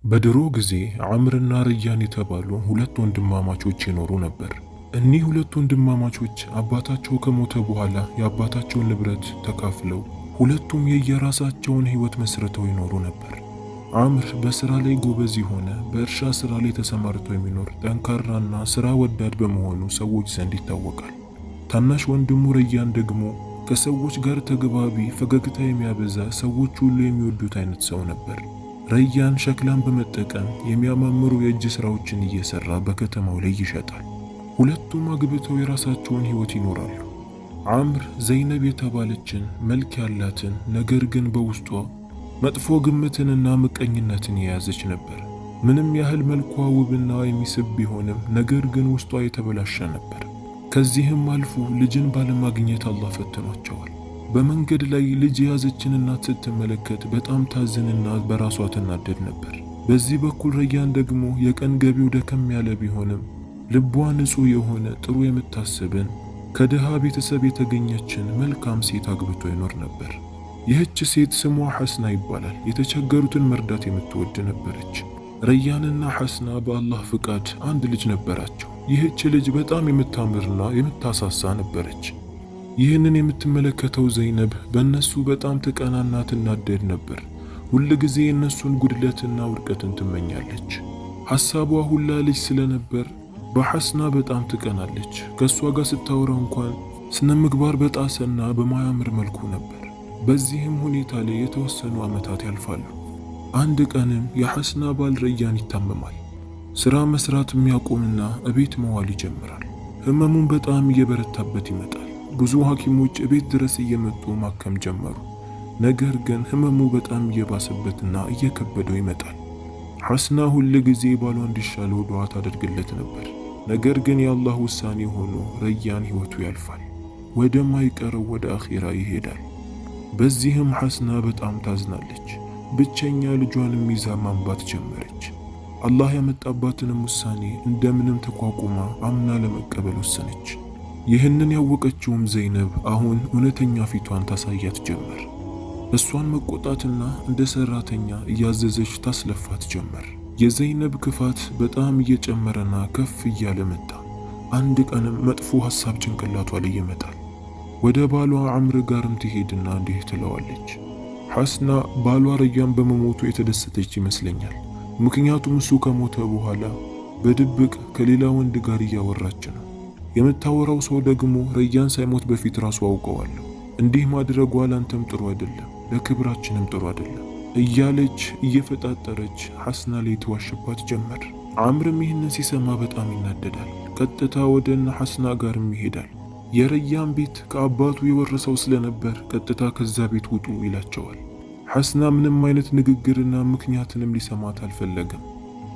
በድሮ ጊዜ ዐምርና ረያን የተባሉ ሁለት ወንድማማቾች ይኖሩ ነበር። እኒህ ሁለት ወንድማማቾች አባታቸው ከሞተ በኋላ የአባታቸውን ንብረት ተካፍለው ሁለቱም የየራሳቸውን ሕይወት መስርተው ይኖሩ ነበር። ዐምር በሥራ ላይ ጎበዝ የሆነ፣ በእርሻ ሥራ ላይ ተሰማርቶ የሚኖር ጠንካራና ሥራ ወዳድ በመሆኑ ሰዎች ዘንድ ይታወቃል። ታናሽ ወንድሙ ረያን ደግሞ ከሰዎች ጋር ተግባቢ፣ ፈገግታ የሚያበዛ፣ ሰዎች ሁሉ የሚወዱት አይነት ሰው ነበር። ረያን ሸክላን በመጠቀም የሚያማምሩ የእጅ ሥራዎችን እየሠራ በከተማው ላይ ይሸጣል። ሁለቱም አግብተው የራሳቸውን ሕይወት ይኖራሉ። ዐምር ዘይነብ የተባለችን መልክ ያላትን ነገር ግን በውስጧ መጥፎ ግምትንና ምቀኝነትን የያዘች ነበር። ምንም ያህል መልኳ ውብና የሚስብ ቢሆንም ነገር ግን ውስጧ የተበላሸ ነበር። ከዚህም አልፎ ልጅን ባለማግኘት አላህ ፈትኗቸዋል። በመንገድ ላይ ልጅ የያዘችን እናት ስትመለከት በጣም ታዝንና በራሷ ትናደድ ነበር። በዚህ በኩል ረያን ደግሞ የቀን ገቢው ደከም ያለ ቢሆንም ልቧ ንጹሕ የሆነ፣ ጥሩ የምታስብን፣ ከድሃ ቤተሰብ የተገኘችን መልካም ሴት አግብቶ ይኖር ነበር። ይህች ሴት ስሟ ሐስና ይባላል። የተቸገሩትን መርዳት የምትወድ ነበረች። ረያንና ሐስና በአላህ ፍቃድ አንድ ልጅ ነበራቸው። ይህች ልጅ በጣም የምታምርና የምታሳሳ ነበረች። ይህንን የምትመለከተው ዘይነብ በእነሱ በጣም ትቀናና ትናደድ ነበር። ሁል ጊዜ የእነሱን ጉድለትና ውድቀትን ትመኛለች። ሐሳቧ ሁላ ልጅ ስለነበር በሐስና በጣም ትቀናለች። ከእሷ ጋር ስታወራ እንኳን ስነ ምግባር በጣሰና በማያምር መልኩ ነበር። በዚህም ሁኔታ ላይ የተወሰኑ ዓመታት ያልፋሉ። አንድ ቀንም የሐስና ባል ረያን ይታመማል። ሥራ መስራት የሚያቆምና እቤት መዋል ይጀምራል። ህመሙን በጣም እየበረታበት ይመጣል። ብዙ ሐኪሞች እቤት ድረስ እየመጡ ማከም ጀመሩ። ነገር ግን ህመሙ በጣም እየባሰበትና እየከበደው ይመጣል። ሐስና ሁል ጊዜ ባሏ እንዲሻለው ዱዓ ታደርግለት ነበር። ነገር ግን የአላህ ውሳኔ ሆኖ ረያን ሕይወቱ ያልፋል፣ ወደማይቀረው ወደ አኺራ ይሄዳል። በዚህም ሐስና በጣም ታዝናለች። ብቸኛ ልጇንም ይዛ ማንባት ጀመረች። አላህ ያመጣባትንም ውሳኔ እንደምንም ተቋቁማ አምና ለመቀበል ወሰነች። ይህንን ያወቀችውም ዘይነብ አሁን እውነተኛ ፊቷን ታሳያት ጀመር። እሷን መቆጣትና እንደ ሰራተኛ እያዘዘች ታስለፋት ጀመር። የዘይነብ ክፋት በጣም እየጨመረና ከፍ እያለ መጣ። አንድ ቀንም መጥፎ ሐሳብ ጭንቅላቷ ላይ ይመጣል። ወደ ባሏ ዐምር ጋርም ትሄድና እንዲህ ትለዋለች። ሐስና ባሏ ረያን በመሞቱ የተደሰተች ይመስለኛል። ምክንያቱም እሱ ከሞተ በኋላ በድብቅ ከሌላ ወንድ ጋር እያወራች ነው። የምታወራው ሰው ደግሞ ረያን ሳይሞት በፊት ራሱ አውቀዋለሁ። እንዲህ ማድረጓ ላንተም ጥሩ አይደለም፣ ለክብራችንም ጥሩ አይደለም እያለች እየፈጣጠረች ሐስና ላይ ትዋሽባት ጀመር። ዐምርም ይህንን ሲሰማ በጣም ይናደዳል። ቀጥታ ወደ እነ ሐስና ጋርም ይሄዳል። የረያን ቤት ከአባቱ የወረሰው ስለነበር ቀጥታ ከዛ ቤት ውጡ ይላቸዋል። ሐስና ምንም አይነት ንግግርና ምክንያትንም ሊሰማት አልፈለገም።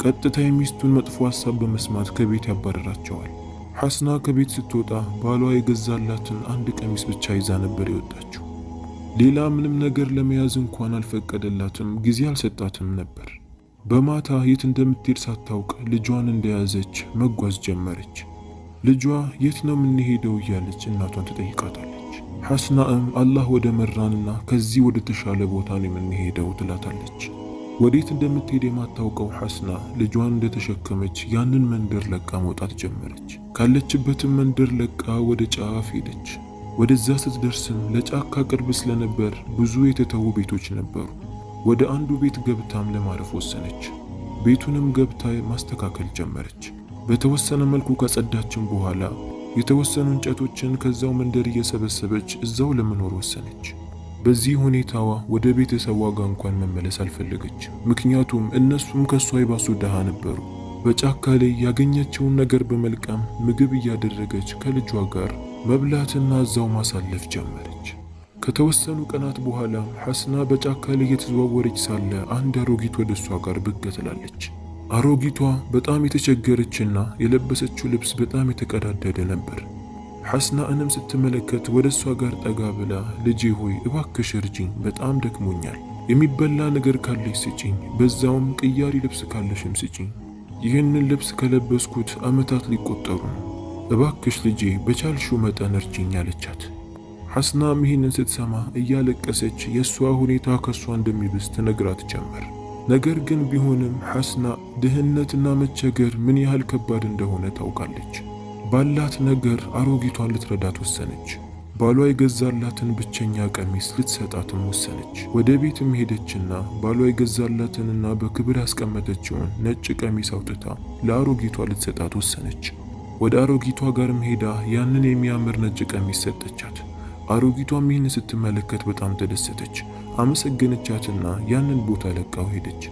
ቀጥታ የሚስቱን መጥፎ ሐሳብ በመስማት ከቤት ያባረራቸዋል። ሐስና ከቤት ስትወጣ ባሏ የገዛላትን አንድ ቀሚስ ብቻ ይዛ ነበር የወጣችው። ሌላ ምንም ነገር ለመያዝ እንኳን አልፈቀደላትም፣ ጊዜ አልሰጣትም ነበር። በማታ የት እንደምትሄድ ሳታውቅ ልጇን እንደያዘች መጓዝ ጀመረች። ልጇ የት ነው የምንሄደው እያለች እናቷን ትጠይቃታለች። ሐስናእም አላህ ወደ መራንና ከዚህ ወደ ተሻለ ቦታ ነው የምንሄደው ትላታለች። ወዴት እንደምትሄድ የማታውቀው ሐስና ልጇን እንደተሸከመች ያንን መንደር ለቃ መውጣት ጀመረች። ካለችበትም መንደር ለቃ ወደ ጫፍ ሄደች። ወደዛ ስትደርስም ለጫካ ቅርብ ስለነበር ብዙ የተተዉ ቤቶች ነበሩ። ወደ አንዱ ቤት ገብታም ለማረፍ ወሰነች። ቤቱንም ገብታ ማስተካከል ጀመረች። በተወሰነ መልኩ ከጸዳችን በኋላ የተወሰኑ እንጨቶችን ከዛው መንደር እየሰበሰበች እዛው ለመኖር ወሰነች። በዚህ ሁኔታዋ ወደ ቤተሰቧ ጋር እንኳን መመለስ አልፈለገች። ምክንያቱም እነሱም ከሷ የባሱ ድሃ ነበሩ። በጫካ ላይ ያገኘችውን ነገር በመልቀም ምግብ እያደረገች ከልጇ ጋር መብላትና እዛው ማሳለፍ ጀመረች። ከተወሰኑ ቀናት በኋላ ሐስና በጫካ ላይ እየተዘዋወረች ሳለ አንድ አሮጊት ወደ እሷ ጋር ብቅ ትላለች። አሮጊቷ በጣም የተቸገረችና የለበሰችው ልብስ በጣም የተቀዳደደ ነበር። ሐስናእንም ስትመለከት ወደ እሷ ጋር ጠጋ ብላ ልጄ ሆይ እባክሽ እርጂኝ፣ በጣም ደክሞኛል። የሚበላ ነገር ካለሽ ስጪኝ፣ በዛውም ቅያሪ ልብስ ካለሽም ስጪኝ። ይህንን ልብስ ከለበስኩት ዓመታት ሊቆጠሩ ነው። እባክሽ ልጄ በቻልሽው መጠን እርጂኝ አለቻት። ሐስናም ይህንን ስትሰማ እያለቀሰች የእሷ ሁኔታ ከእሷ እንደሚብስ ትነግራት ጀመር። ነገር ግን ቢሆንም ሐስና ድህነትና መቸገር ምን ያህል ከባድ እንደሆነ ታውቃለች። ባላት ነገር አሮጊቷን ልትረዳት ወሰነች። ባሏ የገዛላትን ብቸኛ ቀሚስ ልትሰጣትም ወሰነች። ወደ ቤትም ሄደችና ባሏ የገዛላትንና በክብር ያስቀመጠችውን ነጭ ቀሚስ አውጥታ ለአሮጊቷ ልትሰጣት ወሰነች። ወደ አሮጊቷ ጋርም ሄዳ ያንን የሚያምር ነጭ ቀሚስ ሰጠቻት። አሮጊቷም ይህን ስትመለከት በጣም ተደሰተች። አመሰገነቻትና ያንን ቦታ ለቃው ሄደች።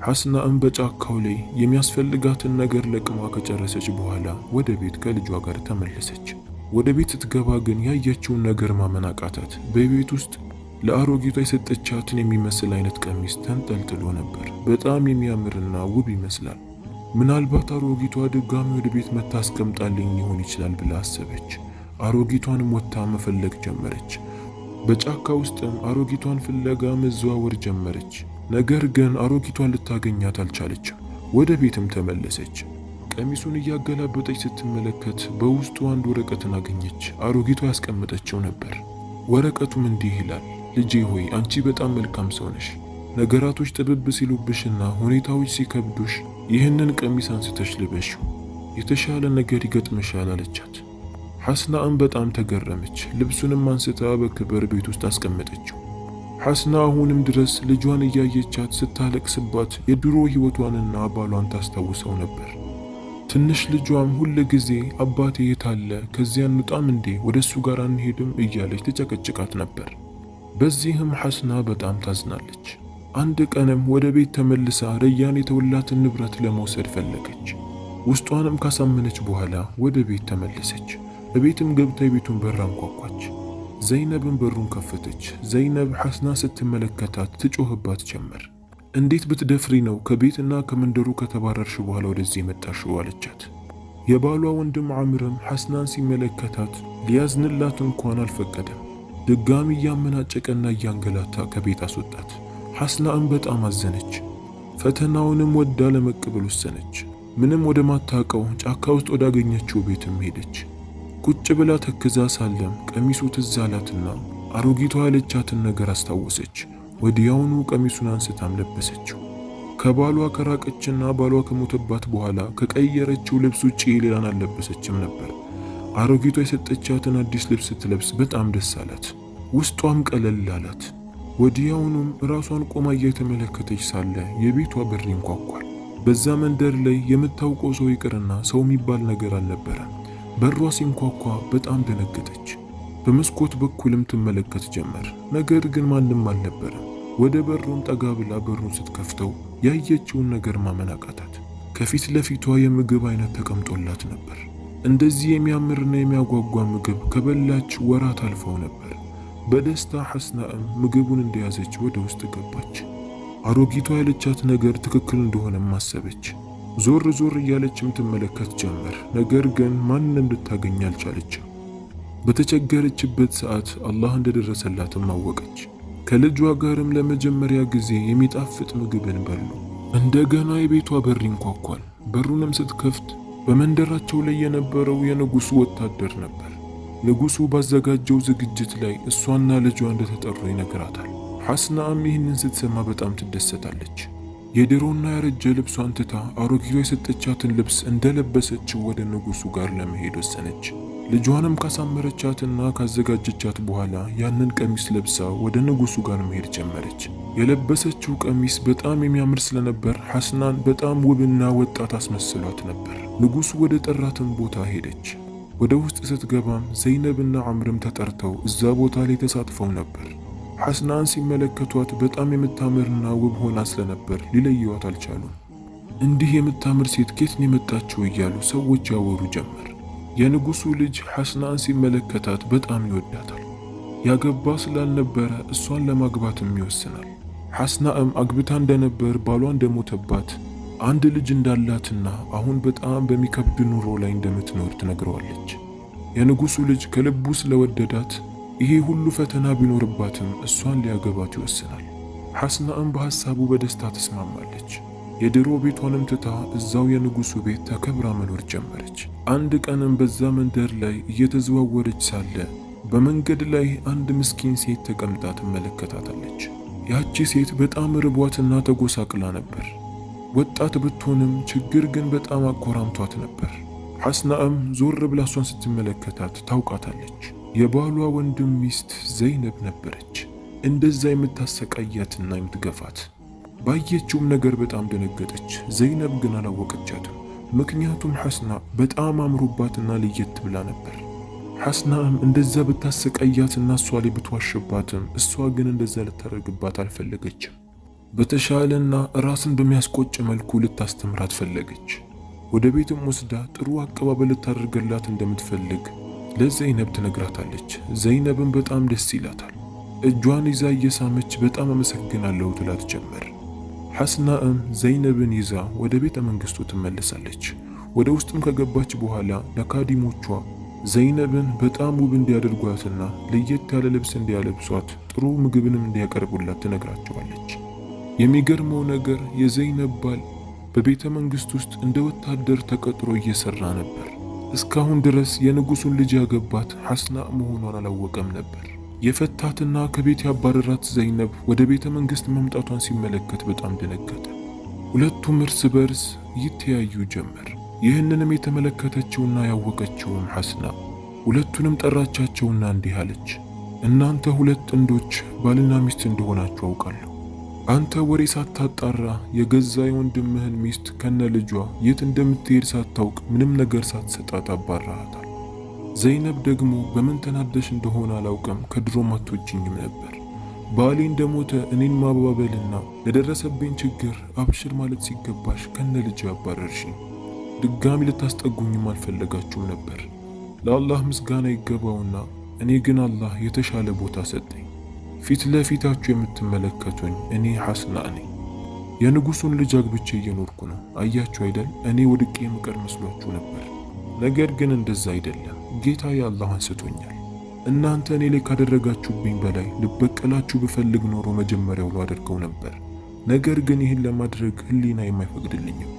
ሐስናእም በጫካው ላይ የሚያስፈልጋትን ነገር ለቅማ ከጨረሰች በኋላ ወደ ቤት ከልጇ ጋር ተመለሰች። ወደ ቤት ስትገባ ግን ያየችውን ነገር ማመን አቃታት። በቤት ውስጥ ለአሮጊቷ የሰጠቻትን የሚመስል አይነት ቀሚስ ተንጠልጥሎ ነበር። በጣም የሚያምርና ውብ ይመስላል። ምናልባት አሮጊቷ ድጋሚ ወደ ቤት መታ አስቀምጣልኝ ሊሆን ይችላል ብላ አሰበች። አሮጊቷንም ወጥታ መፈለግ ጀመረች። በጫካ ውስጥም አሮጊቷን ፍለጋ መዘዋወር ጀመረች። ነገር ግን አሮጊቷን ልታገኛት አልቻለችም። ወደ ቤትም ተመለሰች። ቀሚሱን እያገላበጠች ስትመለከት በውስጡ አንድ ወረቀትን አገኘች። አሮጊቷ ያስቀመጠችው ነበር። ወረቀቱም እንዲህ ይላል፣ ልጄ ሆይ አንቺ በጣም መልካም ሰው ነሽ። ነገራቶች ጥብብ ሲሉብሽና ሁኔታዎች ሲከብዱሽ ይህንን ቀሚስ አንስተሽ ልበሽው፣ የተሻለ ነገር ይገጥምሻል አለቻት። ሐስናእም በጣም ተገረመች። ልብሱንም አንስታ በክብር ቤት ውስጥ አስቀመጠችው። ሐስና አሁንም ድረስ ልጇን እያየቻት ስታለቅስባት የድሮ ሕይወቷንና ባሏን ታስታውሰው ነበር። ትንሽ ልጇም ሁል ጊዜ አባቴ የት አለ? ከዚያ እንውጣም እንዴ? ወደ እሱ ጋር አንሄድም? እያለች ትጨቀጭቃት ነበር። በዚህም ሐስና በጣም ታዝናለች። አንድ ቀንም ወደ ቤት ተመልሳ ረያን የተወላትን ንብረት ለመውሰድ ፈለገች። ውስጧንም ካሳመነች በኋላ ወደ ቤት ተመለሰች። እቤትም ገብታ የቤቱን በር አንኳኳች። ዘይነብን በሩን ከፈተች። ዘይነብ ሐስና ስትመለከታት ትጮህባት ጀመር። እንዴት ብትደፍሪ ነው ከቤትና ከመንደሩ ከተባረርሽ በኋላ ወደዚህ የመጣሽው? አለቻት። የባሏ ወንድም ዓምርም ሐስናን ሲመለከታት ሊያዝንላት እንኳን አልፈቀደም። ድጋሚ እያመናጨቀና እያንገላታ ከቤት አስወጣት። ሐስናም በጣም አዘነች። ፈተናውንም ወዳ ለመቀበል ወሰነች። ምንም ወደ ማታውቀው ጫካ ውስጥ ወዳገኘችው ቤትም ሄደች። ቁጭ ብላ ተክዛ ሳለም ቀሚሱ ትዝ አላትና አሮጊቷ ያለቻትን ነገር አስታወሰች። ወዲያውኑ ቀሚሱን አንስታም ለበሰችው። ከባሏ ከራቀችና ባሏ ከሞተባት በኋላ ከቀየረችው ልብስ ውጪ ሌላን አልለበሰችም ነበር። አሮጊቷ የሰጠቻትን አዲስ ልብስ ስትለብስ በጣም ደስ አላት፣ ውስጧም ቀለል አላት። ወዲያውኑም ራሷን ቆማ እየተመለከተች ሳለ የቤቷ በር ይንኳኳል። በዛ መንደር ላይ የምታውቀው ሰው ይቅርና ሰው የሚባል ነገር አልነበረም። በሯ ሲንኳኳ በጣም ደነገጠች። በመስኮት በኩልም ትመለከት ጀመር። ነገር ግን ማንም አልነበረም። ወደ በሩም ጠጋ ብላ በሩን ስትከፍተው ያየችውን ነገር ማመን አቃታት። ከፊት ለፊቷ የምግብ አይነት ተቀምጦላት ነበር። እንደዚህ የሚያምርና የሚያጓጓ ምግብ ከበላች ወራት አልፈው ነበር። በደስታ ሐስናእም ምግቡን እንደያዘች ወደ ውስጥ ገባች። አሮጊቷ ያለቻት ነገር ትክክል እንደሆነም አሰበች። ዞር ዞር እያለችም ትመለከት ጀመር። ነገር ግን ማንንም ልታገኝ አልቻለችም። በተቸገረችበት ሰዓት አላህ እንደደረሰላትም አወቀች። ከልጇ ጋርም ለመጀመሪያ ጊዜ የሚጣፍጥ ምግብን በሉ። እንደገና የቤቷ በር ይንኳኳል። በሩንም ስትከፍት በመንደራቸው ላይ የነበረው የንጉሱ ወታደር ነበር። ንጉሱ ባዘጋጀው ዝግጅት ላይ እሷና ልጇ እንደተጠሩ ይነግራታል። ሐስናም ይህንን ስትሰማ በጣም ትደሰታለች። የድሮና ያረጀ ልብሷን ትታ አሮጊቷ የሰጠቻትን ልብስ እንደለበሰችው ወደ ንጉሱ ጋር ለመሄድ ወሰነች። ልጇንም ካሳመረቻትና ካዘጋጀቻት በኋላ ያንን ቀሚስ ለብሳ ወደ ንጉሱ ጋር መሄድ ጀመረች። የለበሰችው ቀሚስ በጣም የሚያምር ስለነበር ሐስናን በጣም ውብና ወጣት አስመስሏት ነበር። ንጉሱ ወደ ጠራትን ቦታ ሄደች። ወደ ውስጥ ስትገባም ዘይነብና ዐምርም ተጠርተው እዛ ቦታ ላይ ተሳትፈው ነበር። ሐስናን ሲመለከቷት በጣም የምታምርና ውብ ሆና ስለነበር ሊለዩዋት አልቻሉም። እንዲህ የምታምር ሴት ኬት ነው የመጣችው እያሉ ሰዎች ያወሩ ጀመር። የንጉሱ ልጅ ሐስናን ሲመለከታት በጣም ይወዳታል። ያገባ ስላልነበረ እሷን ለማግባትም ይወስናል። ሐስናእም አግብታ እንደነበር ባሏ እንደሞተባት አንድ ልጅ እንዳላትና አሁን በጣም በሚከብድ ኑሮ ላይ እንደምትኖር ትነግረዋለች። የንጉሱ ልጅ ከልቡ ስለወደዳት ይሄ ሁሉ ፈተና ቢኖርባትም እሷን ሊያገባት ይወስናል። ሐስናእም በሐሳቡ በደስታ ተስማማለች። የድሮ ቤቷንም ትታ እዛው የንጉሱ ቤት ተከብራ መኖር ጀመረች። አንድ ቀንም በዛ መንደር ላይ እየተዘዋወረች ሳለ በመንገድ ላይ አንድ ምስኪን ሴት ተቀምጣ ትመለከታታለች። ያቺ ሴት በጣም ርቧትና ተጎሳቅላ ነበር። ወጣት ብትሆንም ችግር ግን በጣም አኮራምቷት ነበር። ሐስናእም ዞር ብላ እሷን ስትመለከታት ታውቃታለች። የባሏ ወንድም ሚስት ዘይነብ ነበረች፣ እንደዛ የምታሰቃያትና የምትገፋት። ባየችውም ነገር በጣም ደነገጠች። ዘይነብ ግን አላወቀቻትም። ምክንያቱም ሐስና በጣም አምሮባትና ለየት ብላ ነበር። ሐስናም እንደዛ ብታሰቃያትና እሷ ላይ ብትዋሽባትም እሷ ግን እንደዛ ልታደርግባት አልፈለገችም። በተሻለና ራስን በሚያስቆጭ መልኩ ልታስተምራት ፈለገች። ወደ ቤትም ወስዳ ጥሩ አቀባበል ልታደርግላት እንደምትፈልግ ለዘይነብ ትነግራታለች። ዘይነብም በጣም ደስ ይላታል። እጇን ይዛ እየሳመች በጣም አመሰግናለሁ ትላት ጀመር። ሐስናእም ዘይነብን ይዛ ወደ ቤተ መንግስቱ ትመለሳለች። ወደ ውስጥም ከገባች በኋላ ለካዲሞቿ ዘይነብን በጣም ውብ እንዲያደርጓትና ለየት ያለ ልብስ እንዲያለብሷት ጥሩ ምግብንም እንዲያቀርቡላት ትነግራቸዋለች። የሚገርመው ነገር የዘይነብ ባል በቤተ መንግስት ውስጥ እንደ ወታደር ተቀጥሮ እየሰራ ነበር። እስካሁን ድረስ የንጉሱን ልጅ ያገባት ሐስና መሆኗን አላወቀም ነበር። የፈታትና ከቤት ያባረራት ዘይነብ ወደ ቤተ መንግስት መምጣቷን ሲመለከት በጣም ደነገጠ። ሁለቱም እርስ በርስ ይተያዩ ጀመር። ይህንንም የተመለከተችውና ያወቀችውም ሐስና ሁለቱንም ጠራቻቸውና እንዲህ አለች። እናንተ ሁለት ጥንዶች ባልና ሚስት እንደሆናችሁ አውቃለሁ። አንተ ወሬ ሳታጣራ የገዛ የወንድምህን ሚስት ከነ ልጇ የት እንደምትሄድ ሳታውቅ ምንም ነገር ሳትሰጣት አባራሃታል። ዘይነብ ደግሞ በምን ተናደሽ እንደሆነ አላውቅም፣ ከድሮም አትወጂኝም ነበር። ባሌ እንደሞተ እኔን ማባበልና ለደረሰብኝ ችግር አብሽር ማለት ሲገባሽ ከነ ልጅ አባረርሽኝ። ድጋሚ ልታስጠጉኝም አልፈለጋችሁም ነበር። ለአላህ ምስጋና ይገባውና እኔ ግን አላህ የተሻለ ቦታ ሰጠኝ። ፊት ለፊታችሁ የምትመለከቱኝ እኔ ሐስና ነኝ። የንጉሱን ልጅ አግብቼ እየኖርኩ ነው። አያችሁ አይደል? እኔ ወድቄ የምቀር መስሏችሁ ነበር። ነገር ግን እንደዛ አይደለም። ጌታዬ አላህ አንስቶኛል። እናንተ እኔ ላይ ካደረጋችሁብኝ በላይ ልበቀላችሁ ብፈልግ ኖሮ መጀመሪያው አደርገው ነበር። ነገር ግን ይህን ለማድረግ ሕሊና የማይፈቅድልኝም።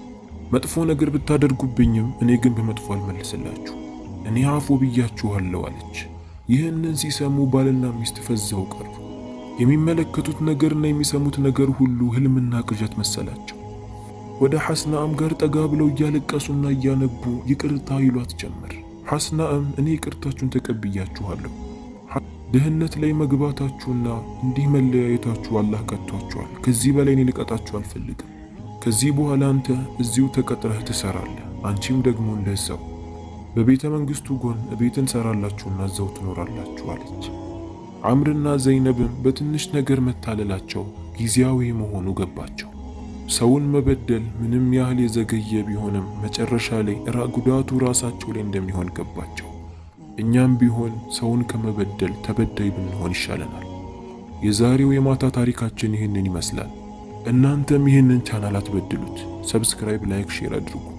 መጥፎ ነገር ብታደርጉብኝም እኔ ግን በመጥፎ አልመልስላችሁ። እኔ አፉ ብያችኋለሁ አለች። ይህንን ሲሰሙ ባልና ሚስት ፈዘው ቀሩ። የሚመለከቱት ነገርና የሚሰሙት ነገር ሁሉ ህልምና ቅዠት መሰላቸው። ወደ ሐስናም ጋር ጠጋ ብለው እያለቀሱና እያነቡ ይቅርታ ይሏት ጀመር። ሐስናም እኔ ይቅርታችሁን ተቀብያችኋለሁ፣ ድህነት ላይ መግባታችሁና እንዲህ መለያየታችሁ አላህ ቀጥቷችኋል። ከዚህ በላይ እኔ ልቀጣችሁ አልፈልግም። ከዚህ በኋላ አንተ እዚሁ ተቀጥረህ ትሰራለህ፣ አንቺም ደግሞ እንደዛው በቤተ መንግስቱ ጎን ቤት እንሰራላችሁና እዛው ትኖራላችሁ አለች። አምርና ዘይነብም በትንሽ ነገር መታለላቸው ጊዜያዊ መሆኑ ገባቸው። ሰውን መበደል ምንም ያህል የዘገየ ቢሆንም መጨረሻ ላይ ጉዳቱ ራሳቸው ላይ እንደሚሆን ገባቸው። እኛም ቢሆን ሰውን ከመበደል ተበዳይ ብንሆን ይሻለናል። የዛሬው የማታ ታሪካችን ይህንን ይመስላል። እናንተም ይህንን ቻናል አትበድሉት። Subscribe፣ like፣ share አድርጉ።